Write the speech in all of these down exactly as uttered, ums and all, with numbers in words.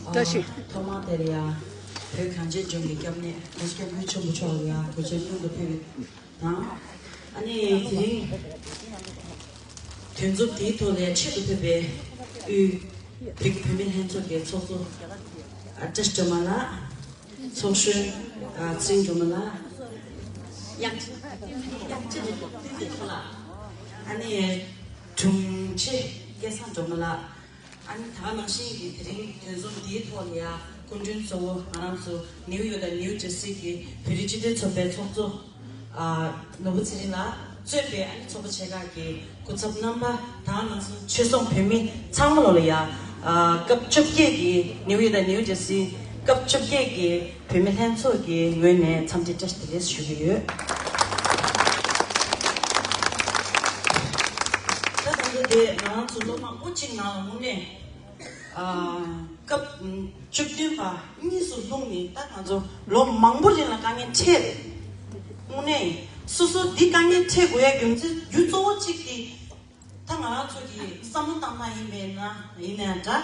བཀྲ་ཤིས། ཐོག་མར་དེར་ཡང་བོད་གངས་ཅན་ལྗོངས་ཀྱི་སྐྱབས་གནས་གོང་ས་སྐྱབས་མགོན་ཆེན་པོ་མཆོག་ལ་ཡང་གུས་ཕྱག་སྙིང་དུ་ཕུལ་བ་དང་། ཨ་ནི་དེ་རིང་དུས་འཛོམས་འདིའི་ཐོག་ལ་ཆེད་དུ་ཕེབས་པའི་དབུས་བོད་ཀྱི་བུད་མེད་ལྷན་ཚོགས་ཀྱི་ཚོགས་གཙོ་ཨ་བཀྲ་ཤིས་སྒྲོལ་མ་ལགས། ཚོགས་གཞོན་ཨ་ཚེ་རིང་སྒྲོལ་མ་ལགས། དབྱངས་ཅན་དབྱངས་ཅན་ལགས། ཨ་ནི་དྲུང་ཆེ་སྐལ་བཟང་སྒྲོལ་མ་ལགས། ཨ་ནི་ད་ག་ནང་བཞིན་གྱི་དེ་རིང་དུས་འཛོམས་འདིའི་ཐོག་ལ་ཡང་སྐུ་མགྲོན་གཙོ་བོ་ང་རང་ཚོ་ནིའུ་ཡོག་དང་ནིའུ་ཇར་སི་གི་བོད་རིགས་སྤྱི་མཐུན་ཚོགས་པའི་ཚོགས་གཙོ་ཨ་ནོར་བུ་ཚེ་རིང་ལགས་གཙོས་པའི་ཨ་ནི་ཚོགས་པ་ཆེ་ཁག་གི་སྐུ་ཚབ་རྣམ་པ་དང་ནང་སོང་ཆོས་སྲུང་བོད་མི་ཚང་མ་ལོ་ལ་ཡ། ཨ་སྐབས་བཅོ་བརྒྱད་ཀྱི་ནིའུ་ཡོག་དང་ནིའུ་ཇར་སི་སྐབས་བཅོ་བརྒྱད་ཀྱི་བོད་མི་ལྷན་ཚོགས་ཀྱི་ངོས་ནས་འཚམས་འདྲི་བཀྲ་ཤིས་བདེ་ལེགས་ཞུ་གི་ཡོད། ད་དང་པོ་དེ་ང་རང་ཚོ་ལོ་མང་པོ་གཅིག་ནང་ལ་དངོས་གནས་ཨ་སྐབས་བཅུ་བདུན་པ་གཉིས་སུ་ལྷུང་ནས་ད་ང་ཚོ་ལོ་མང་པོ་རིང་ལ་དཀའ་ངལ་འཕྲད་རེད། དངོས་གནས་སོ་སོ་འདི་དཀའ་ངལ་འཕྲད་དགོས་ཡ་རྒྱུ་མཚན་རྒྱུ་གཙོ་བོ་གཅིག་དེ། ད་ང་རང་ཚོ་གི་བསམ་བློ་བཏང་སྟངས་ཡིན་པས་ན་ཡིན་ནའང་འདྲ།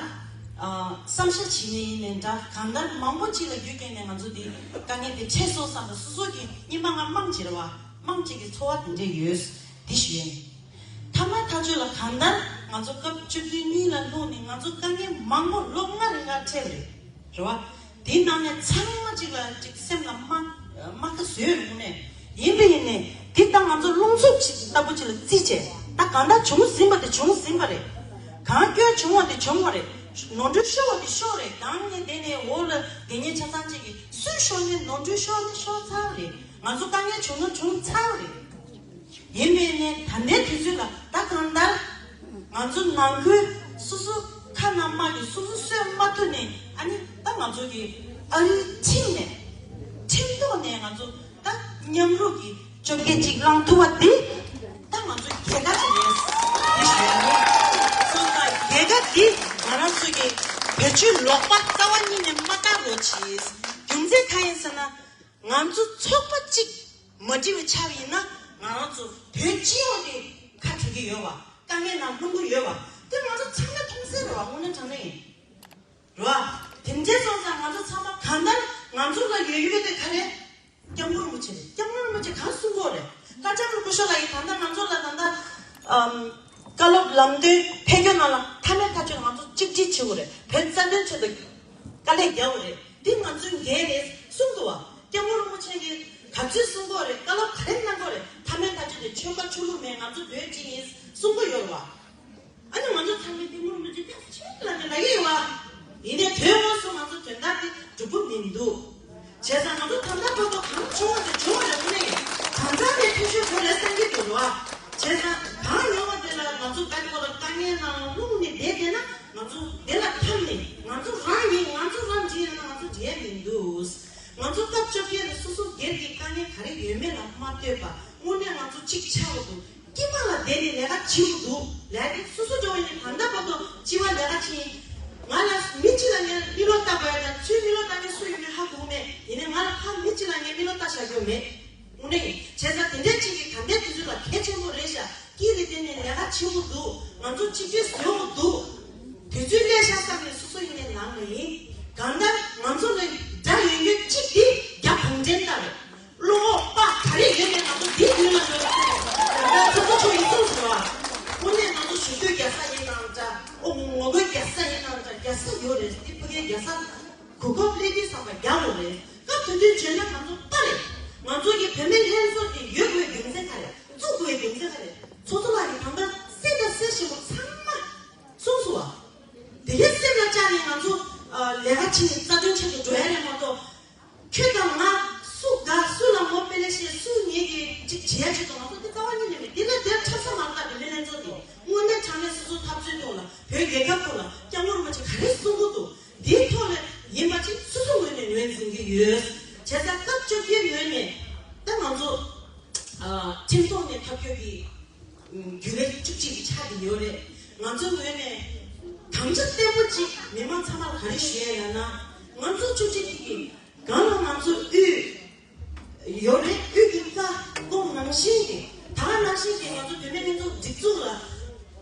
ཨ་བསམ་ཤེས་བྱེད་ནས་ཡིན་ནའང་འདྲ། གང་ལྟར་མང་པོ་ཅིག་ལ་རྒྱུ་རྐྱེན་ནས་ང་ཚོ་འདི་དཀའ་ངལ་དེ་འཕྲད་སོང་བསམ་པ་སོ་སོ་གི་སྙིང་པ་ང་དམངས་ཅིག་རེད་བ། དམངས་ཅིག་གི་ཚོར་བ་དེ་འདྲས་ཡོད། འདི་ཞུ་ཡ་ཡིན། མཐའ་མ་ཐག་ཆོད་ལ་གང་ལྟར་ང་ཚོ་སྐབས་བཅུ་བདུན་གཉིས་ལ་ལྷུང་ནས་ང་ཚོ་དཀའ་ངལ་མང་པོ་ལོ་ལྔ་རིང་ལ་འཕྲད་རེད། རེད་བ། དེའི་ནང་ནས་ཚང་མ་གཅིག་ལ་གཅིག་སེམས་ལ་རྨ་རྨ་ཁ་བཟོས་རུང་ནས། ཡིན་པས་ཡིན་ནས་འདི་ད་ང་ཚོ་རླུང་འཚུབ་ཅིག་ལྟ་བུ་ཅིག་ལ་བརྩིས་བྱས། ད་གང་ལྟར་བྱུང་ཟིན་པ་དེ་བྱུང་ཟིན་པ་རེད། གང་སྐྱོན་བྱུང་བ་དེ་བྱུང་བ་རེད། ནོར་འཁྲུལ་ཤོར་བ་དེ་ཤོར་རེད། གང་ངས་དེ་ནས་འོག་ལ་དེ་ཉིད་ཆ་ཚང་ཅིག་གིས་སུས་ཤོར་ནས་ནོར་འཁྲུལ་ཤོར་ནས་ཤོར་ཚར་རེད། ང་ཚོ་དཀའ་ངལ་བྱུང་ན་བྱུང་ཚར་རེད། ཡིན་པས་ནས་ད་ལྟའི་དུས་ཚོད་ལ་ད་གང་ལྟར་ང་ཚོ་ནང་ཁུལ་སོ་སོ་ཁ་ནང་མ་གི་སོ་སོ་སོས་མ་ཐུབ་ནས། ཨ་ནི་ད་ང་ཚོ་གི་ཨ་རིའི་ཁྲིམས་ནས་ཁྲིམས་ཐོག་ནས་ང་ཚོ་ད་མཉམ་རུབ་ཀྱི་བཅོ་བརྒྱད་ཅིག་བླང་ཐུབ་པ་འདི་ད་ང་ཚོ་རྒྱལ་ཁ་ཅིག་རེད། དེ་ཞུ་ཡ་ཡིན། སོང་ཙང་རྒྱལ་ཁ་འདི་ང་རང་ཚོ་གི་བེད་སྤྱོད་ལོག་པ་རྩ་བ་ཉིད་ནས་མ་བཏང་རོགས་གྱིས། རྒྱུ་མཚན་གང་ཡིན་ཟེར་ན། ང་ཚོ་ཚོགས་པ་གཅིག་མ་འགྲིག་པ་ཆགས་པ་ཡིན་ན་ང་རང་ཚོ་བོད་སྤྱི་ཡོངས་དེ་ཁ་གྲུག་གི་ཡོད་བ། དཀའ་ངལ་ནང་ལྷུང་གི་ཡོད་བ། དེ་ང་ཚོ་ཚང་མས་མཐོང་གསལ་རེད་བ། དངོས་གནས་དྲང་གནས་ཡིན། རེད་བ། དེ་འདྲས་སོང་ཙང་ང་ཚོ་ཚང་མ་གང་ལྟར་ང་ཚོ་ལ་ཡོད་ཡོད་དེ་ག་རེ། སྐྱབས་མགོན་རིན་པོ་ཆེ་རེད། སྐྱབས་མགོན་རིན་པོ་ཆེ་གང་གསུང་གི་ཡོད་རེད། བཀའ་ཆེན་པོ་སྐུ་ཞབས་ལགས་ཀྱིས་ད་ལྟ་ང་ཚོ་ལ་ད་ལྟ་ཨམ། བཀའ་སློབ་ལམ་སྟོན་ཕེབས་རྒྱུ་ནང་ལ་མཐའ་མའི་མཐའ་མཇུག་ང་ཚོ་གཅིག་སྒྲིལ་བྱེད་དགོས་རེད། བོད་རྩ་དོན་ཆེད་དུ་དཀའ་ལས་རྒྱག་དགོས་རེད། འདི་ང་ཚོའི་འགན་རེད་གསུང་འདུག་བ། སྐྱབས་མགོན་རིན་པོ་ཆེ་གིས་ག་ཚོད་གསུང་གི་ཡོད་རེད། བཀའ་སློབ་ག་རེ་གནང་གི་ཡོད་རེད། མཐའ་མའི་མཐའ་མཇུག་དེ་ཆོལ་ཁ་ཆོས་ལུགས་མེད། ང་ཚོ་བོད་སྤྱི་ཡིན་གསུང་གི་ཡོད་རེད་བ། ཨ་ནི་ང་ཚོ་ཚང་མས་སྐྱབས་མགོན་རིན་པོ་ཆེ་ཕྱག་ཕྱིད་ལ་ནས་ལབ་ཀྱི་ཡོད་བ། ཡིན་ནའི་དོན་དངོས་སུ་ང་ཚོ་དོན་དག་དེ་འགྲུབ་ཀྱི་མི་འདུག་བྱས་ཙང་ང་ཚོ་ད་ལྟ་བར་དུ་གང་བྱུང་བ་དེ་བྱུང་བ་རེད། དངོས་གནས་གང་ཟག་དེ་འཐུས་ཤོར་བཟོ་རེད་བསམ་གྱི་འདུག་རེད་བ། བྱས་ཙང་གང་ཡོང་བ་དེ་ལ་ང་ཚོ་དཀའ་ལས་ཁག་ལ་དཀའ་ངལ་ནང་ལྷུང་ནས་བསྡད་བསྡད་ན་ང་ཚོ་དེ་ལ་འཐམས་ནས་ང་ཚོ་རང་ཡིན། ང་ཚོ་རང་འདྲིས་ཡིན་ན་ང་ཚོ་འདྲིས་ཡ་མི་འདུག་ང་ཚོ་སྐབས་བཅོ་བརྒྱད་ལ་སོ་སོ་སྒེར་གྱི་དཀའ་ངལ་ག་རེ་ཡོད་མེད་ལ་མ་ལྟོས་པ་དངོས་གནས་ང་ཚོ་གཅིག་ཆགས་དགོས་འདུག་དཀྱིལ་མ་ལ་བསྡད་ནས་ལས་ཀ་བྱེད་དགོས་འདུག་ལས་ཀ་སོ་སོ་འགྲོ་བ་ཡིན་ན་ད་ལྟ་བར་དུ་སྤྱི་པ་ལས་ཀ་བྱེད་ཡིན། ང་ལ་མི་གཅིག་ལ་ངས་མིག་ལོག་ལྟ་བ་ཡིན་ན་ཚུར་མིག་ལོག་ལྟ་མཁན་སུ་ཡོད་མེད་ཧ་གོ་གི་མེད། ཡིན་ནའི་ང་ལ་ཕར་མི་གཅིག་ལ་ངས་མིག་ལོག་ལྟ་བཞག་རྒྱུ་མེད། དངོས་གནས་ཡིན། བྱས་ཙང་དེ་འདྲ་གཅིག་གིས་ད་ལྟའི་དུས་ཚོད་ལ་གལ་ཆེན་པོ་རེད་ཤག་དཀྱིལ་ལ་བསྡད་ནས་ལས་ཀ་བྱེད་དགོས་འདུག་ང་ཚོ་གཅིག་སྒྲིལ་བཟོ་དགོས་འདུག་དུས་ཚོད་སླེབས་ཤག་བསམ་ནས་སོ་སོ་ཡིན་ནའི་ནང་ལ་ཡིན། གང་ལྟར་ང་ཚོ་ལ་དགྲ་ཡོད་ཡོད་གཅིག་དེ་རྒྱ་གུང་ཁྲན་ཏང་རེད། བློ་ཁོག་དཔའ་ག་རེ་ཡོད་ནའི་ང་ཚོ་འདིའི་མདུན་ལ་ཡོད་རེད། ད་ལྟ་ཚོགས་གཙོ་མཆོག་གིས་གསུངས་སོང་བ། དངོས་གནས་ང་ཚོ་ཞུ་སྡོད་རྒྱལ་ས་ཡིན་ནའང་འདྲ། ཨོ་ངོ་རྒོལ་རྒྱལ་ས་ཡིན་ནའང་འདྲ། རྒྱལ་ས་ཡོད་རེད། འདི་ཕ་གིའི་རྒྱལ་ས་གོ་སྐབས་སླེབས་དུས་ཙམ་པ་རྒྱག་དགོས་རེད། སྐབས་དེ་དུས་བྱས་ན་ང་ཚོ་ལྟ་རེད། ང་ཚོ་གི་བུད་མེད་ལྷན་ཚོགས་དེ་ཡོད་དགོས་རྒྱུ་མཚན་ག་རེ། བཙུགས་དགོས་རྒྱུ་མཚན་ག་རེ། ཚོགས་གཙོ་ལགས་ཀྱིས་དང་པོ་གསལ་དང་གསལ་ཞིང་པོ་ཚང་མ་གསུངས་སོང་བ། དེ་གའི་སེམས་ལ་བཅངས་ནས་ང་ཚོ་ཨ་ལས་ཀ་བྱེད་ནས་རྩ་དོན་ཆེད་དུ་འགྲོ་ཡ་རེད་མ་གཏོགས། ཁྱོད་དང་ང་སུ་དགའ་སུ་ལ་ངོ་དཔེ་ལེགས་ཤེས་སུ་ངེད་ཀྱི་ཅིག་བྱེད་ཡ་ཆེད་དུ་ང་ཚོ་དེ་རྩ་བ་ཉིད་ནས་མེད། དེ་ལ་དེར་འཁྲབ་ས་མ་རེད། ད་དེ་འདྲའི་ལྷན་ཚོགས་དེ་དངོས་གནས་དྲང་གནས་སོ་སོ་འཐབ་རྩོད་ཐོག་ལ་བོད་རྒྱལ་ཁབ་ཐོག་ལ་སྐྱབས་མགོན་རིན་པོ་ཆེ་ག་རེ་གསུང་གི་འདུག་དེའི་ཐོག་ལ་ཡིན་པ་ཅིག་སོ་སོ་ངོས་ནས་ངོས་འཛིན་གྱི་ཡོད། བྱས་ཙང་སྐབས་བཅོ་བརྒྱད་ངོས་ནས་ད་ང་ཚོ་ཨ་ཁྲིམས་ཐོག་ནས་ཐབས་སྐྱོ་གི་རྒྱུན་ལས་བཅུ་གཅིག་གི་ཆ་དེ་ཡོད་རེད། ང་ཚོའི་ངོས་ནས་དམ་བཅའ་བརྟན་པོ་གཅིག་མི་མང་ཚང་མར་ག་རེ་ཞུ་ཡ་ཡང་ན། ང་ཚོ་བཅུ་གཅིག་གི་སྒང་ལ་ང་ཚོ་དབུས་ཡོད་རེད། དབུས་ཀྱི་བཀའ་དགོངས་ནང་བཞིན་གྱི་ད་ག་ནང་བཞིན་གྱི་ང་ཚོ་བུད་མེད་ལྷན་ཚོགས་སྒྲིག་འཛུགས་ལ་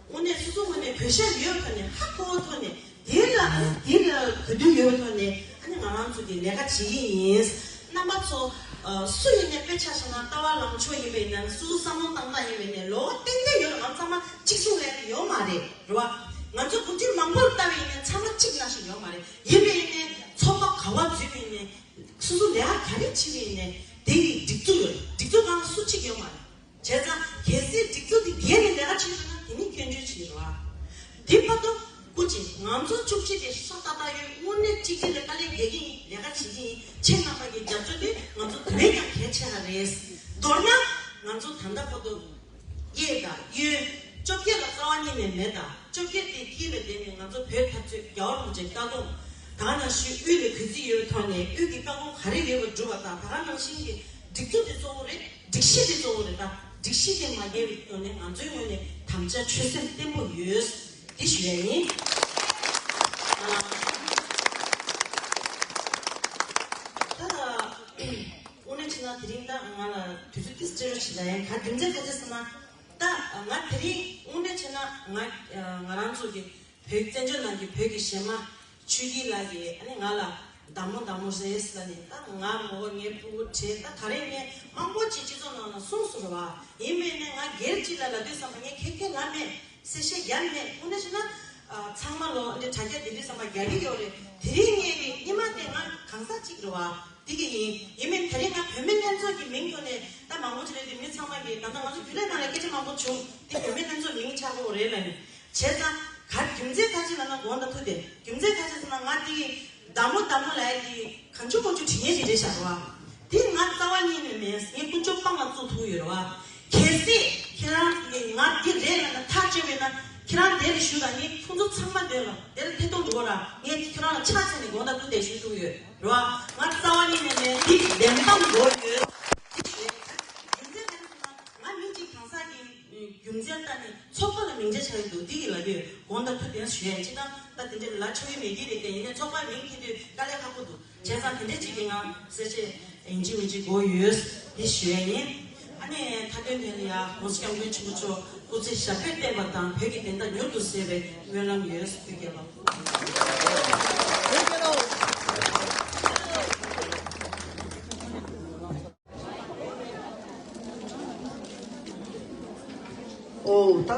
དངོས་གནས་སོ་སོ་ངོས་ནས་གུས་ཞབས་ཡོད་ཐོག་ནས་ཧ་གོ་བའི་ཐོག་ནས། དེ་ལ་དེ་ལ་གོ་དོན་ཡོད་པའི་ཐོག་ནས་ཨ་ནི་ང་རང་ཚོ་གི་ལས་ཀ་བྱེད་ཀྱི་ཡིན། རྣམ་པ་ཚོ་ཨ་སུ་ཡིན་ནའི་དཔེ་ཆ་བཞག་ན་ལྟ་བ་ལངས་ཕྱོགས་ཡིན་པའི་ནས་སོ་སོ་བསམ་བློ་བཏང་སྟངས་ཡིན་པའི་ནས་ལོ་ཏན་ཏན་ཡོད་ལ་ང་ཚང་མ་གཅིག་མཚུངས་ལས་ཀ་ཡོད་མ་རེད་རེད་བ། ང་ཚོ་གོམས་འདྲིས་མང་པོར་ལྟ་བའི་ནས་ཚང་མ་གཅིག་ནང་བཞིན་ཡོད་མ་རེད། ཡིན་པའི་ནས་ཚོགས་པ་ག་བ་འཛུལ་བའི་ནས་སོ་སོ་ལས་ཀ་ག་རེ་བྱེད་པའི་ནས་དེ་ཡི་སྒྲིག་འཛུགས་ཡོད་རེད། སྒྲིག་འཛུགས་སྒང་ལ་སུ་གཅིག་ཡོད་མ་རེད། བྱས་ཙང་གལ་སྲིད་སྒྲིག་འཛུགས་འདི་འགལ་ནས་ལས་ཀ་བྱེད་འགྲོ་ན་དེ་ནི་སྐྱོན་བརྗོད་བྱེད་རོགས། འདི་བར་དུ་སྐུ་མཁྱེན་ང་ཚོ་བཅུ་གཅིག་དེ་ཤ་སྟག་སྟག་ཡོད། དངོས་གནས་གཅིག་གཅིག་ལ་དཀའ་ལས་རྒྱག་གི་ཡིན། ལས་ཀ་བྱེད་ཀྱི་ཡིན། ཁྱེད་རྣམ་པ་གི་རྒྱབ་སྐྱོར་དེ་ང་ཚོ་དེ་བས་ཀྱང་གལ་ཆེ་བ་རེད། མདོར་ན་ང་ཚོ་ད་ལྟ་བར་དུ་གཡས་དང་གཡོན་བཅོ་བརྒྱད་ལ་རྩ་བ་ཉིད་ནས་མེད་དང་། བཅོ་བརྒྱད་དེ་དཀྱིལ་ལ་བསྡད་ནས་ང་ཚོ་བོད་འཐབ་རྩོད་རྒྱལ་བ་རིན་པོ་ཆེའི་བཀའ་དགོངས། ད་ག་ནང་བཞིན་དབུས་ལ་གུས་བརྩི་ཡོད་པའི་ཐོག་ནས་དབུས་ཀྱི་བཀའ་དགོངས་ག་རེ་ཡོད་པ་སྒྲུབ་པ་དང་། ད་ག་ནང་བཞིན་གྱི་སྒྲིག་འཛུགས་དེ་གཙོ་བོ་རེད། སྒྲིག་གཞི་དེ་གཙོ་བོ་རེད། ད་སྒྲིག་གཞི་དེ་མ་འགལ་བའི་ཐོག་ནས་ང་ཚོའི་ངོས་ནས་དམ་བཅའ་ཆོད་སེམས་བརྟན་པོ་ཡོད། དེ་ཞུ་ཡ་ཡིན། ཨ། ད་ལྟ་དངོས་གནས་བྱས་ན་དེ་རིང་ད་ང་ལ་དུས་ཚོད་ཏིས་སྤྲད་རོགས་བྱེད་ད་ཡིན། ག་རྒྱུ་མཚན་ག་ཚོད་ཟེར་ན། ད་ང་དེ་རིང་དངོས་གནས་བྱས་ན་ང་ང་རང་ཚོ་གི་བོད་བཙན་བྱོལ་ནང་གི་བོད་ཀྱི་གཞས་མ་ཆོས་སྐྱིད་ལགས་ཀྱིས་ཨ་ནི་ང་ལ་བདག་མོ་བདག་མོ་རེད་ཟེར་ནས། ད་ང་མོ་ངའི་ཕྲུ་གུ་བྱས། ད་ད་རེས་ངས་མང་པོ་ཅིག་སྤྱི་ཚོགས་ནང་ལ་གསུངས་སོང་རེད་བ། ཡིན་མིན་ནས་ང་སྒེར་གཅིག་ལ་ལབ་དུས་ཙམ་པ་ངས་ཁེ་ཁེ་ལབ་མེད། གསལ་བཤད་རྒྱབ་མེད། དངོས་གནས་བྱས་ན་ཨ་ཚང་མ་ལོ་འདི་དྲ་རྒྱ་འདི་འདྲ་ཙམ་པ་རྒྱག་གི་ཡོད་རེད། དེ་རིང་ངས་ཀྱི་སྔོན་མ་དེ་ང་གང་ཟག་གཅིག་རེད་བ། འདི་གི་ཡིན། ཡིན་མིན་དེ་རིང་ང་བུད་མེད་ལྷན་ཚོགས་ཀྱི་མིང་ཐོག་ནས་ད་མང་པོ་ཅིག་རེད་དེ། མི་ཚང་མ་གིས་ད་ལྟ་ང་ཚོ་རྒྱུན་ལས་ནང་ལ་སྐད་ཆ་མང་པོ་བྱུང་། འདི་བུད་མེད་ལྷན་ཚོགས་མིང་ཆགས་ཀྱི་ཡོད་རེད་ལབ་ནས། བྱས་ཙང་ག་རྒྱུ་མཚན་ག་ཅི་ལབ་ན། དགོངས་དག་ཐུགས་བདེ། རྒྱུ་མཚན་ག་ཅི་ཟེར་ན་ང་འདི་གི་བདག་མོ་བདག་མོ་ལབ་ཡ་འདི་གང་བྱུང་གང་བྱུང་བྲིས་མཁན་ཞིག་རེད་ཤག་རེད་བ། དེ་ང་རྩ་བ་ཉིད་ནས་མེད། ངས་དཀོན་མཆོག་དཔང་ལ་བཙུགས་ཐུབ་ཡོད་རེད་བ། གལ་སྲིད་ཁྱེད་རང་གིས་ང་འདི་རེད་ལབ་ན་ཐག་གཅོད་པས་ན་ཁྱེད་རང་དེ་ལ་ཞུ་དང་། ངས་ཁོང་ཚོ་ཚང་མ་དེ་ལ་དེ་ལ་ཐེ་གཏོགས་འགྲོ་ར། ངས་ཁྱེད་རང་ལ་ཕྱག་འཚལ་ནས་དགོངས་དག་ཐུགས་བདེ་ཞུ་ཐུབ་ཡོད་རེད་བ། ང་རྩ་བ་ཉིད་ནས་མེད། འདི་བདེན་དཔང་ཡོད་ཡོད། རྒྱུ་མཚན་ག་རེ་ཟེར་ན་ང་མི་གཅིག་གང་ཟག་གི་རྒྱུ་མཚན་ལྟ་ནས་ཚོགས་པ་ལ་མིང་ཆད་ཆགས་ཀྱི་འདུག་འདི་ཡིན་ལབ་ཀྱི་ཡོད། དགོངས་དག་ཐུགས་བདེ་ཞུ་ཡ། སྤྱིར་བཏང་ད་དེ་འདྲའི་ལ་ཆོག་གི་མེད་ཀྱི་རེད་དེ། ཡིན་ནའི་ཚོགས་པ་མིང་འཁྱེར་དུས་དཀའ་ལས་ཁག་པོ་འདུག་བྱས་ཙང་དེ་འདྲ་ཅིག་གི་ང་གསལ་བཤད་ཡིན་གཅིག་མིན་གཅིག་དགོས་ཡོད། འདི་ཞུ་ཡ་ཡིན། ཨ་ནི་མཐའ་དོན་དེ་ལ་ཡ་༸གོང་ས་༸སྐྱབས་མགོན་ཆེན་པོ་མཆོག་སྐུ་ཚེ་ཞབས་པད་བརྟན་པ་དང་། བོད་ཀྱི་བདེན་མཐའ་མྱུར་དུ་གསལ་བའི་སྨོན་ལམ་ཡོད། ཐུགས་རྗེ་ཆེ། ཨོ་ད།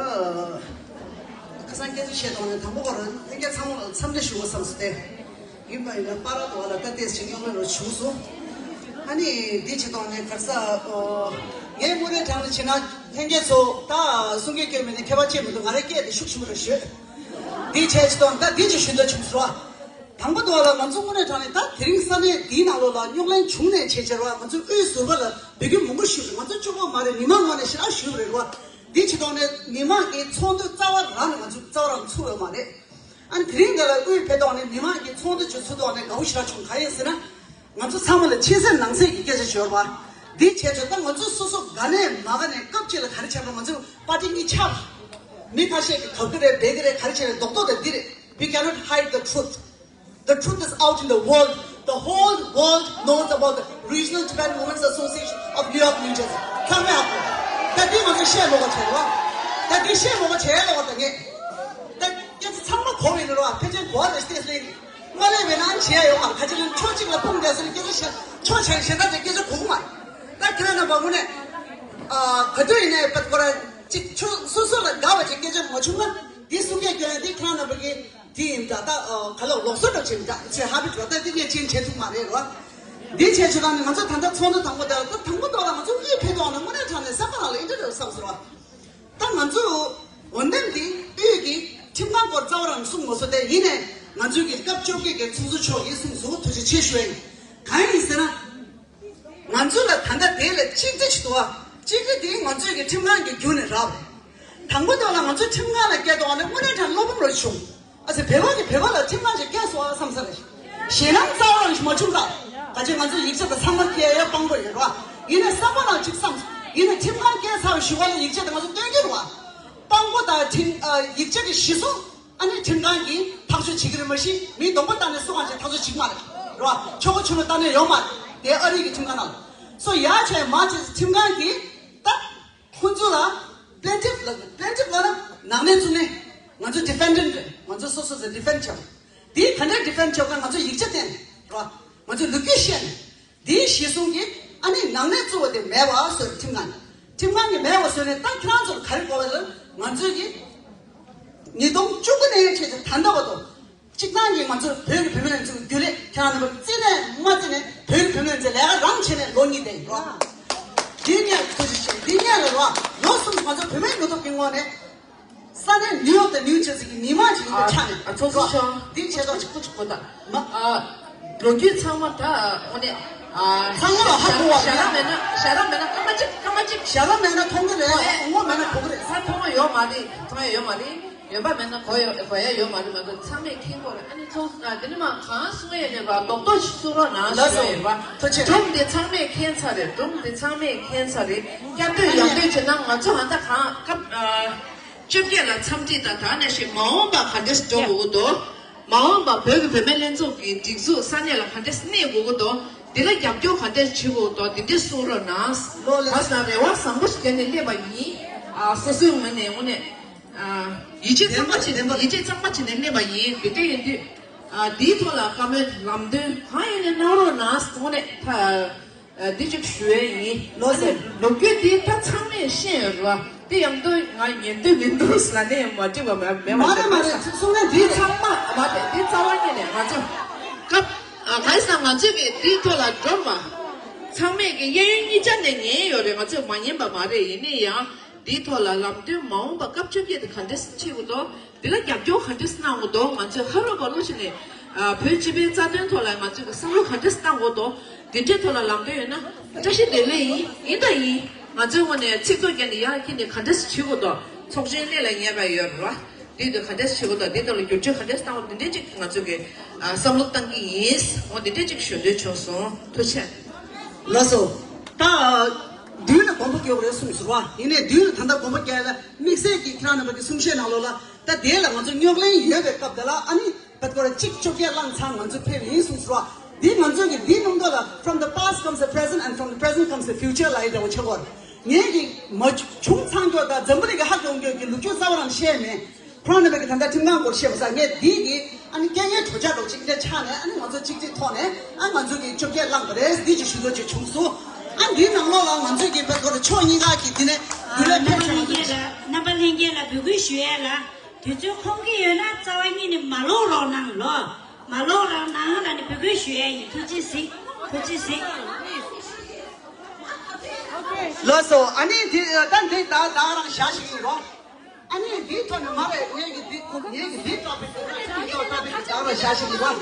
ཁ་སང་སྐད་ཆ་བཤད་དོགས་ནས་དང་པོ་ཁོ་རང་ལྷན་རྒྱས་ཚང་མ་ལ་འཚམས་འདྲི་ཞུ་དགོས་བསམ་སོང་སྟེ། ཡིན་པ་ཡིན་ན་པ་ར་དོ་བ་ལ་ད་ལྟས་ཅིག་གཡོག་ལེན་རོགས་བྱུང་སོང་། ཨ་ནི་འདི་བྱེད་དོགས་ནས་གར་ས་ཨོ། ངས་དངོས་གནས་དྲང་ནས་བྱས་ན་ལྷན་རྒྱས་ཚོ་ད་གསུང་སྐད་སྐྱོན་མེད་ནས་ཁྱད་པར་ཅི་མི་འདུག་ང་རའི་སྐད་དེ་ཤུགས་ཆེན་པོ་རེ་ཤོད། འདི་བྱས་བྱེད་དོགས་ད་འདི་ཅིག་ཞུ་འདོད་བྱུང་སོང་། དང་པོ་དུ་བ་ལ་ང་ཚོ་དངོས་གནས་དྲང་གནས་ད་དེ་རིང་ས་གནས་འདིའི་ནང་ལོགས་ལ་རྙོག་གླེང་བྱུང་ནས་བྱས་བྱས་ར། ང་ཚོ་དབུས་ཟུར་པ་ལ་འབོད་སྐུལ་མང་པོ་ཞུས་རེད། ང་ཚོ་གཅིག་པོ་མ་རེད། མི་མང་ངོས་ནས་ཞེ་དྲག་ཞུས་རེད་ར། འདི་བྱེད་དོགས་ནས་མི་མང་གི་ཚོགས་འདུ་རྩ་བ་རང་ནས་ང་ཚོ་རྩ་བ་རང་ཚུགས་ཡོད་མ་རེད། ཨ་ནི་དེ་རིང་འདི་ལ་དབུས་ཕེབས་དོགས་ནས་མི་མང་གི་ཚོགས་འདུ་ཅིག་ཚུགས་དོགས་ནས་དགའ་བོ་ཞེ་དྲག་བྱུང་། གང་ཡིན་ཟེར་ན། ང་ཚོ་ཚང་མ་ལ་ཕྱི་གསལ་ནང་གསལ་གྱི་སྐད་ཆ་ཤོར་བ། འདི་བྱས་ཚོད་ད་ང་ཚོ་སོ་སོ་ག་ནས་མ་ག་ནས་སྐབས་གཅིག་ལ་ག་རེ་བྱས་པ། ང་ཚོ་པར་ཏི་གཉིས་ཆགས་པ། མི་ཁ་ཤས་ཀྱིས་གབ་གི་རེད། འབད་གི་རེད། ག་རེ་བྱས་རེད། རྡོག་རྡོག་དང་འདི་རེད། We cannot hide the truth. The truth is out in the world. The whole world knows about the Regional Tibetan Women's Association of New York, New Jersey. ཚང་མས་ཧ་གོ། ད་འདི་ང་ཚོ་བཤད་ལོག་པ་བྱས་རེད་བ། ད་འདི་བཤད་ལོག་པ་བྱས་ལོག་པ་ད་ངས། ད་སྐད་ཆ་ཚང་མ་གོ་བའི་ནི་རེད་བ། ཕལ་ཆེར་གོ་བ་རེ་སྟེ་སླེབས་ནི། ང་ལས་བས་ན་བྱས་ཡོད་ཨ། ཁ་ཆེ་ལ་ཕྱོགས་གཅིག་ལ་སྤུངས་བསྡད་ཟེར་ནས་སྐད་ཆ་བཤད། ཕྱོགས་ཆ་གཞན་དག་ཅིག་སྐད་ཆ་གོ་གི་མ་རེད། ད་ཁྱེད་རང་རྣམ་པ་དངོས་གནས་ཨ་ག་དུས་ཡིན་ནའི་པད་ཁོ་ར་ཅིག་ཁྱོད་སོ་སོ་ལ་དགའ་བ་ཅིག་སྐད་ཆ་མ་བྱུང་ན། འདི་གསུང་སྐད་སྐྱོན་ཡ་འདི་ཁྱེད་རང་རྣམ་པ་གི་འདི་ཡིན་འདྲ། ད་ཨ་ག་ལ་ལོག་སོ་འདྲ་ཅིག་འདྲ་ཅིག་ཧ་པི་འགྲོ། ད་འདི་ངས་ཅིག་བྱེད་ཐུབ་མ་རེད་རོ། འདི་བྱས་ཆོག་ད་ནི་ང་ཚོ་ད་ལྟ་ཚོགས་འདུ་དང་པོ་དེ་ལ། ད་དང་པོ་དེ་ལ་ང་ཚོ་དབུས་ཕེབས་དུས་ནས་དངོས་གནས་དྲང་གནས་སེམས་པ་ནང་ལ་ཨེ་འདྲ་རེད་བསམ་སོང་རོ། ད་ང་ཚོ་འོ་འདེམས་དེ་དབུས་ཀྱི་ཁྲིམས་ཁང་སྐོར་རྩ་བ་རང་གསུང་མ་སོང་སྟེ། ཡིན་ནའི་ང་ཚོའི་གི་སྐབས་བཅོ་བརྒྱད་ཀྱི་ཚོགས་གཙོ་མཆོག་ཡིན་གསུངས་སོང་། ཐུགས་རྗེ་ཆེ་ཞུ་ཡ་ཡིན། གང་ཡིན་ཟེར་ན། ང་ཚོ་ལ་ད་ལྟ་དེ་ལ་གཅིག་སྒྲིལ་ཞིག་འདུག་བ། གཅིག་སྒྲིལ་དེ་ང་ཚོའི་གི་ཁྲིམས་ཁང་གི་བརྒྱུད་ནས་རག་པ་རེད། དང་པོ་དེ་ལ་ང་ཚོའི་ཁྲིམས་ཁང་ལ་སྐད་གཏོང་བ་ནི་དངོས་གནས་དྲང་བློ་ཕམ་རོ་བྱུང་། ཨ་ཙི་བོད་པ་གི་བོད་པ་ལ་ཁྲིམས་ཁང་ཞིག་སྐད་གསོ་བ་བསམ་ས་རེད། ཞེད་སྣང་རྩ་བ་རང་ཞིག་མ་བྱུང་ག་ག་ཅི་ང་ཚོ་ཡིག་ཆ་དང་ཚང་མ་སྐད་ཡ་སྤང་པོ་ཡོད་རོ། ཡིན་ནའི་བསམ་པ་ནང་གཅིག་བསམ། ཡིན་ནའི་ཁྲིམས་ཁང་སྐད་ཚར་བའི་གཞུག་ག་ལ་ཡིག་ཆ་དེ་ང་ཚོ་སྟོན་གྱི་འདུག་བ། སྤང་པོ་དང་ཁྲིམས་ཨ་ཡིག་ཆ་གི་གཞི་བཟུང་། ཨ་ནི་ཁྲིམས་ཁང་གིས་ཐག་གཅོད་བྱེད་ཀྱི་རེད། མ་གཞི་མི་སྡོང་པོ་བཏང་ནས་སུ་གང་ཞིག་ཐག་གཅོད་བྱེད་ཀྱི་མ་རེད་རོ། ཆོག་གོ་ཆོག་ནོ་བཏང་ནས་ཡོད་མ་རེད། དེ་ཨ་རི་གི་ཁྲིམས་ཁང་ནང་ལ། སོ་ཡ་ཆེ་མ་ཆེ་ཁྲིམས་ཁང་གིས་ད། ཁོང་ཚོ་ལ་plaintiff ལ་plaintiff ལ་ནང་ནས་བཙུགས་ནས་ང་ཚོ་defendant རེད། ང་ཚོ་སོ་སོ་ཚོ་defend བྱས། དེ་ག་འདྲ་ཌི་ཕེན་ཌི་བྱེད་དགོས་ང་ཚོ་ཡིག་ཆ་བསྟན་རོགས། ང་ཚོ་ལོ་རྒྱུས་བཤད་ནས། དེའི་གཞི་བཟུང་གིས་ཨ་ནི་ནང་གནས་བཙུགས་པ་དེ་མེད་པ་བཟོས་རེད་ཁྲིམས་ཁང་ནས། ཁྲིམས་ཁང་གིས་མེད་པ་བཟོས་ནས་ད་ཁྱེད་རང་ཚོར་ག་རེ་དགོས་པ་ལ་ང་ཚོས་ཀྱིས་ཉིས་སྟོང་བཅུ་དགུ་ནས་ཡང་བྱས་ཏེ་ད་ལྟ་བར་དུ་གཅིག་ནང་གི་ང་ཚོས་བོད་ཀྱི་བུད་མེད་ལྷན་ཚོགས་ཀྱི་རྒྱུན་ལས་ཁྱེད་རང་རྣམ་པ་རྩིས་ནས་མ་རྩིས་ནས་བོད་ཀྱི་བུད་མེད་ལྷན་ཚོགས་ལས་ཀ་རང་བྱས་ནས་ལོ་གཉིས་བསྡད་ཡོད་རོགས། འདི་ཉིད་ཐུགས་རྗེ་ཆེ། འདི་ཉིད་ལ་རོགས་ལོ་གསུམ་ང་ཚོ་བུད་མེད་ལོ་ཐོབ་ཀྱི་ངོས་ནས། ས་གནས་ནིའུ་ཡོག་དང་ནིའུ་ཇར་སི་གི་མི་མང་ཞིག་ཡིན་པའི་ཆ་ནས། ཨ་ཚོགས་གཙོ་མཆོག་འདི་བྱས་ཙང་གཅིག་པུ་གཅིག་པུ་དང་། མ་ཨ་ལོ་རྒྱུས་ཚང་མ་ད་དངོས་གནས་ཨ་ཚང་མ་ལ་ཧ་གོ་བ་ཞལ་ལག་མེད་ན་ཞལ་ལག་མེད་ན་སྐར་མ་གཅིག་སྐར་མ་གཅིག་ཞལ་ལག་མེད་ན་མཐོང་གི་རེད། ཨོ་ངོ་མེད་ན་གོ་གི་རེད། ས་མཐོང་བ་ཡོད་མ་རེད། མཐོང་ཡ་ཡོད་མ་རེད། ཡོད་པ་མེད་ན་གོ་ཡ་གོ་ཡ་ཡོད་མ་རེད། མ་གཏོགས་ཚང་མས་མཁྱེན་གྱི་རེད། ཨ་ནི་ཚོགས་ཨ་དེ་ནི་མ་གང་གསུང་ཡ་ཡོད་པ་རྡོག་རྡོག་ཞིག་གསུང་རོགས་གནང་ལགས་ཞུ་ཡ་ཡོད་པ། ཐུགས་རྗེ་ཆེ། སྒྲུང་དེ་ཚང་མས་མཁྱེན་ཚར་རེད། སྒྲུང་དེ་ཚང་མས་མཁྱེན་ཚར་རེད། བསྐྱར་ཟློས་ཡང་ཟློས་བྱས་ན་ང་ཚོ་ཧ་ད་གང་སྐབས་ཨ། བཅོ་བརྒྱད་ལ་འཚམས་འདྲི་དང་། ད་ནས་ཤིག་མ་འོངས་པ་ག་འདྲས་འགྲོ་དགོས་ཀྱི་འདུག་མ་འོངས་པ་བོད་ཀྱི་བུད་མེད་ལྷན་ཚོགས་ཀྱི་སྒྲིག་འཛུགས་ས་གནས་ལ་ག་འདྲས་གནས་དགོས་ཀྱི་འདུག་འདི་ལ་རྒྱབ་སྐྱོར་ག་འདྲས་བྱེད་དགོས་ཀྱི་འདུག་འདི་འདྲས་གསུང་རོགས་གནང་། ལོ་ལ་ད་ས་རེ་བ་བཟང་པོ་ཞིག་བརྒྱབ་ནས་སླེབས་པ་ཡིན། ཨ་སོ་སོའི་ངོས་ནས་དངོས་གནས་ཨ་ཡིད་ཆེས་གཙང་མ་བྱས་ནས་ཡིད་ཆེས་གཙང་མ་བྱས་ནས་སླེབས་པ་ཡིན། དེ་འདྲ་ཡིན་དུས་ཨ་འདིའི་ཐོག་ལ་བཀའ་མོལ་ལམ་སྟོན་གང་ཡིན་ནས་གནང་རོགས་གནང་། དངོས་གནས་ད། འདི་གཅིག་ཞུ་ཡས་ཡིན། ལོ་ཟེར། ལོ་རྒྱུས་འདི་ད་ཚང་མས་ཤེས་ཡོད་རེད་བ། དེ་ཡང་དུ་ང་ཉན་འདོད་མི་འདུག་ལ་ནས་མ་འགྲིག་པ་མ་མེད་པ་མ་རེད་མ་རེད། ཚིག་གསུང་ན་འདི་ཚང་མ་མ་རེད། འདི་རྩ་བ་ཉིད་ནས་ང་ཚོ་སྐབས་ག་རེ་ཟེར་ང་ཚོས་ཀྱི་འདིའི་ཐོག་ལ་འགྲོ་མ་ཚང་མས་ཀྱི་གཡས་གཡོན་གཉིས་ཆ་ནས་ཉན་ཡོད་རེད། ང་ཚོས་མ་ཉན་པ་མ་རེད། ཡིན་ནའི་ཡང་འདིའི་ཐོག་ལ་ལམ་སྟོན་མ་འོངས་པ་སྐབས་བཅོ་བརྒྱད་དེ་ག་འདྲས་བྱེད་དགོས་འདུག་འདི་ལ་རྒྱབ་སྐྱོར་ག་འདྲས་གནང་དགོས་འདུག་ང་ཚོས་ཧ་རོ་བ་རོ་བྱས་ནས་ཨ་བོད་སྤྱི་པའི་རྩ་དོན་ཐོག་ལ་ང་ཚོས་ཀྱི་བསམ་བློ་ག་འདྲས་གཏང་དགོས་འདུག་འདི་འདྲའི་ཐོག་ལ་ལམ་སྟོན་ཡོད་ན་བཀྲ་ཤིས་བདེ་ལེགས་ཡིན། ཡིན་དང་ཡིན། ང་ཚོའི་ངོས་ནས་ཚིག་ཐོ་བརྒྱབ་ནས་ཡར་འཁྱེར་ནས་ག་འདྲས་བྱེད་དགོས་འདུག་ཚོགས་ཆེན་སླེབས་ལ་ཉེ་བ་ཡོད་རེད་བ། འདི་དུ་ག་འདྲས་བྱེད་དགོས་འདུག་འདི་དག་ལ་བསྒྱུར་བཅོས་ག་འདྲས་གཏང་དགོས། འདི་འདྲའི་ཅིག་ང་ཚོས་ཀྱི་ཨ་བསམ་བློ་གཏང་གི་ཡིན། འོ་འདི་འདྲའི་ཅིག་ཞུ་འདོད་བྱུང་སོང་། ཐུགས་རྗེ་ཆེ། ལགས་སོ། ད་མདུན་ལ་དགོངས་པ་རྒྱག་དགོས་རེད་གསུངས་ཟེར་བ། ཡིན་ནའི་མདུན་ལ་ད་ལྟ་དགོངས་པ་རྒྱག་ལ་དམིགས་བསལ་གྱི་ཁྱེད་རང་རྣམ་པ་གི་གསུང་བཤད་ནང་ལོགས་ལ་ད་དེ་ལ་ང་ཚོ་རྙོག་གླེང་ཡོད་པའི་སྐབས་དེ་ལ་ཨ་ནི་བད་ཀོ་ར་གཅིག་བཅོ་བརྒྱད་བླངས་ཚར་ང་ཚོ་ཕེབས་ཡིན་གསུངས་ཟེར་བ། འདི་ང་ཚོ་གི་འདི་སྣུམ་ཐོག་ལ་from the past comes the present and from the present comes the future ལ་ཡི་འདྲ་བོ་ཆགས་ཀྱི་ཡོད་རེད། ངས་ཀྱི་མ་བྱུང་ཚང་ཀྱོག་དང་འཛམ་བུ་གླིང་གི་ཧ་གོ་ཀྱོག་གི་ལོ་རྒྱུས་རྩ་བ་རང་བཤད་མེད། ཁོ་རང་རྣམ་པས་ཀྱི་ད་ལྟ་ཁྲིམས་ཁང་སྐོར་བཤད་པ་ས་ངས་འདི་གི་ཨ་ནི་སྐད་ངན་བྲོ་ཆ་འདྲ་ཅིག་འདྲ་ཆགས་ནས་ཨ་ནི་ང་ཚོ་གཅིག་གཅིག་ཐོག་ནས་ཨ་ང་ཚོ་གི་བཅོ་བརྒྱད་བླངས་པ་རེད། འདི་ཅིག་ཞུ་འདོད་ཅིག་བྱུང་སོང་། ཨ་འདིའི་ནང་ལོགས་ལ་ང་ཚོ་གི་བེད་ཀོ་ར་ཕྱོགས་གཉིས་ཀ་གི་འདི་ནས་འདུ་ལས་ཕེབས་ཆོག་ང་ཚོ་གི་རྣམ་པ་ལྷན་རྒྱས་ལ་འབོད་སྐུལ་ཞུ་ཡས་ལ་དུས་ཚོད་ཁོམ་གི་ཡོད་ན་རྩ་བ་ཉིད་ནས་མ་ལོག་རོགས་གནང་ལོ། མ་ལོག་རོགས་གནང་ལ་ནི་འབོད་སྐུལ་ཞུ་ཡས་ཡིན། ཐུགས་རྗེ་གཟིགས། ཐུགས་རྗེ་གཟིགས། ལགས་སོ། ཨ་ནི་འདི་ད་འདི་ད་ད་རང་བཞག་ཞིག་ཡིན་རོགས། ཨ་ནི་འདིའི་ཐོག་ནས་མ་རེད། ངས་ཀྱི་འདི་ངས་ཀྱི་འདི་སྐྲག་པའི་སྐྲག་པའི་སྐྲག་པ་བཞག་ཞིག་ཡིན་རོགས།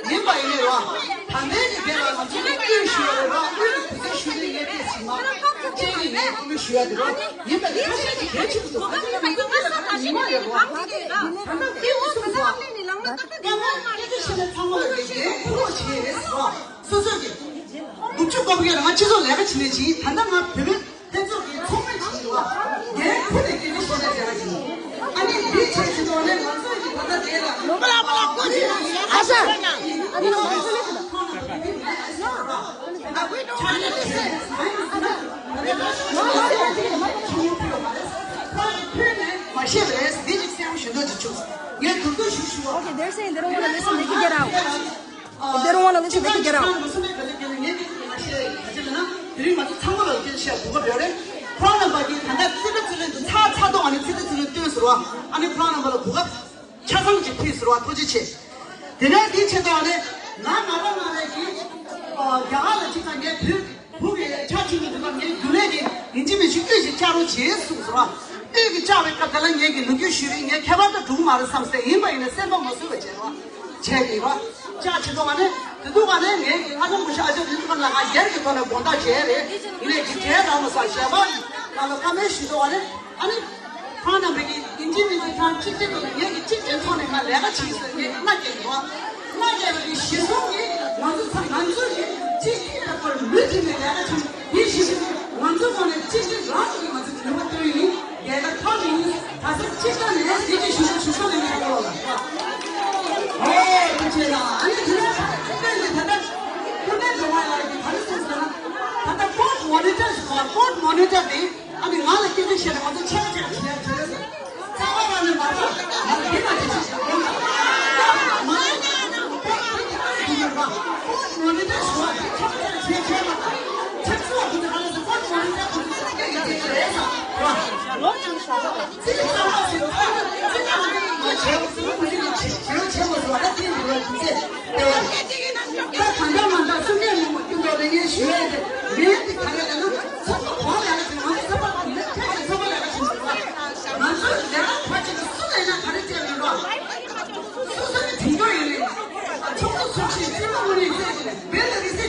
ཡིན་པ་ཡིན་ནའི་རོགས། ད་ལྟའི་གི་དེ་ལ་ང་ཚོ་ནི་དབུས་ཞུ་ཡ་རེད་རོགས། དབུས་ཀྱི་དུས་ཚོད་ཞུ་ནས་ངས་དེ་ཟིན་མ་ཁྱེད་ཀྱི་ངས་དབུ་མེད་ཞུ་ཡ་དེ་རོགས། ཡིན་པ་ཡིན་ཁ་ཤས་ཀྱི་གལ་ཆེ་གི་འདུག་ང་ཚོ་ལ་ང་ཚོ་དེ་ལ་ཡིན་མ་ཡོད་རོགས། ད་ལྟ་དེ་གི་སོང་ཟོག་ཡང་ན་སྐད་ཆ་བཤད་ན་ཚང་མ་ལ་ངས་འགན་ཁུར་རོགས་བྱེད་རོགས། སོ་སོས་ཀྱི་དགུ་བཅུ་གོ་བརྒྱད་ལ་ང་སྤྱི་ཚོགས་ལས་ཀ་བྱེད་མཁན་ཅིག་ད་ལྟ་ང་བོད་མི་ལྷན་ཚོགས་ཀྱི་ཚོགས་མི་ཅིག་ཡིན་པ། ངས་ཁུ་ནས་སྐད་ཆ་བཤད་ན་བྱས་པ་ཅིག་ཨ་ནི་འདི་ཆེད་ཀྱི་ཐོག་ནས་ང་ཚོ་ཡི་ད་ལྟ་དེ་ལ་ལོ་པ་ལ་པ་ལ་ཀོ་ཅི་ཨ་ཤ་ཨ་ནི་ང་ཚོ་ལས་ཀྱི་ད་ཁོང་ལ་བོད་མི་ལས་སོ་ར་ད་ཁོའི་ཐོག་ནས་ལས་སོ་ཨ་ནི་ང་ཚོ་ད་ལྟ་ཆོས་ཉིད་ཕུལ་ཡོད་པ་རེད། ཁོང་གིས་ཕུལ་ནས་མ་ཤེས་པ་རེད། འདི་ཅིག་གསལ་པོ་ཞུ་འདོད་ཅིག་བྱུང་། ངས་དུས་ཚོད་ཞུ་ཞུ་བ། Okay, they're saying they don't want to listen. They can get out. If they don't want to listen, they can get out. དེ་རིང་ང་ཚོ་ཚང་མ་ལ་སྐད་ཆ་བཤད་དགོས་པ་རེད། ཁོ་རང་རྣམ་པ་གིས་ད་ལྟ་རྩིས་པ་རྩིས་ལེན་དུ་ཚར་ཚར་ཐོག་ཨ་ནི་རྩིས་པ་རྩིས་ལེན་བཏོན་ཟེར་བ། ཨ་ནི་ཁོ་རང་རྣམ་པ་ལ་གོ་སྐབས་ཆ་ཚང་ཅིག་ཕུལ་ཟེར་བ། ཐུགས་རྗེ་ཆེ། དེ་ནས་དེའི་ཆེད་དུ་ཨ་ནི་ང་ང་རང་ང་རང་གིས་རྒྱ་གར་ལ་ཅིག་ཚང་ངས་བོད་བུ་གི་ཆ་ཆུང་གི་འདུག་པ་ངའི་རྒྱུན་ལས་ཀྱི་ཡིན་གཅིག་མིན་གཅིག་དབུས་ཀྱི་བཅའ་རོགས་བྱེད་གསུངས་སོང་། དབུས་ཀྱི་བཅའ་བའི་སྐབས་དེ་ལ་ངས་ཀྱི་ལོ་རྒྱུས་ཞུས་པས་ངས་ཁྱད་པར་དུ་འགྲོ་གི་མ་རེད་བསམ་སྟེ་ཡིན་པ་ཡིན་ན་སེམས་པ་མ་བཟོད་པ་བྱས་རོགས་བྱས་ཀྱི་རོགས་བཅའ་བྱེད་དོ། ང་ནི་དེ་དུས་ང་ནི་ངས་ཀྱི་ཨ་ཅག་མུ་ཤ་ཨ་ཅག་རིན་པོ་ལ་ང་སྒེར་གྱི་ཐོག་ནས་དགོངས་དག་བྱས་རེད། ཡིན་ནའི་ཀྱི་གྲལ་རང་མ་ཟ་ཞལ་པ་ང་ལ་བཀའ་མོལ་ཞུས་དོ། ང་ནི་ཨ་ནི། ཁོང་རྣམ་པས་ཀྱིས་ཡིན་གཅིག་མིན་གཅིག་ཁོང་གཅིག་གཅིག་ཏུ་ངེད་ཀྱིས་གཅིག་གཅིག་ཐོག་ནས་ང་ལས་ཀ་བྱེད་ཟེར་ངས་མནའ་སྐྱེལ་འདུག་མནའ་སྐྱེལ་བ་གི་གཞི་བཟུང་གིས་ང་ཚོ་ཚང་ང་ཚོ་གིས་གཅིག་གཅིག་ལྟ་བུར་མུ་མཐུད་ནས་ལས་ཀ་བྱེད། དེ་གཞི་བཟུང་ང་ཚོ་ཐོག་ནས་གཅིག་གཅིག་རང་གིས་ང་ཚོ་གི་ནུས་པ་བཏོན་ཡིན། རྒྱལ་ཁ་ཐོབ་ཡིན། ད་ས་གཅིག་ལྟ་ནས་གཅིག་གཅིག་ཞུ་ཞུ་ཞུ་ལས་ངས་ཁོ་ལ་ལ་ཧེ་ཐུགས་རྗེ་ཆེ་ལ། ཨ་ནི་དེ་ནས་ཁོང་ནས་ད་ལྟ་ཁོང་ནས་འགྲོ་བ་ལ་གི་ག་རེ་གསུངས་ཟེར་ན། ད་ལྟ་ཀོར་མོ་ནི་ཊར་ཞིག་གོ་ཀོར་མོ་ནི་ཊར་དེ། ཨ་ནི་ང་ལ་སྐད་ཆ་བཤད་ན་ང་ཚོ་ཆེ་ཆེ་ཆེ་ཆེ་རྩ་བ་རང་ནས་མ་རེད། ང་ལ་འདི་ལ་དེ་ཆེ་ཆེ་དགོངས་དག་མ་རེད། ལོ་ཆུང་ཤོས། ཙི་ཙི་ཙི་ཙི་ཙི་ཙི་ཙི་ཙི་ཙི་ཙི་ཙི་ཙི་ཙི་ཙི་ད་གང་འདྲ་མ་འདྲ་སུ་གནས་མང་པོ་སྐྱོན་འདུག་ལས་ངན་ཞུ་ཡས་དེ་མེད་དེ་ག་རེ་ལ་ན་ཚོགས་པ་གང་ལས་ཀ་བྱེད། ང་ཚོ་ཚོགས་པ་གང་ལས་ཁྱེད་ཀྱི་ཚོགས་པ་ལས་ཀ་བྱེད་མི་འདུག་ང་ཚོ་ལས་ཀ་ག་བྱེད་ན་སུ་ལས་ན་ག་རེ་བྱེད་མི་འདུག་སོ་སོ་ནི་དྲུང་འཇོག་ཡིན་ནི། ཚོགས་གཙོ་ཚོགས་གཞི་སྤྱི་ནོར་དངོས་གནས་བཤད་ཀྱི་ནི་བོད་ལ་རིག་གསར།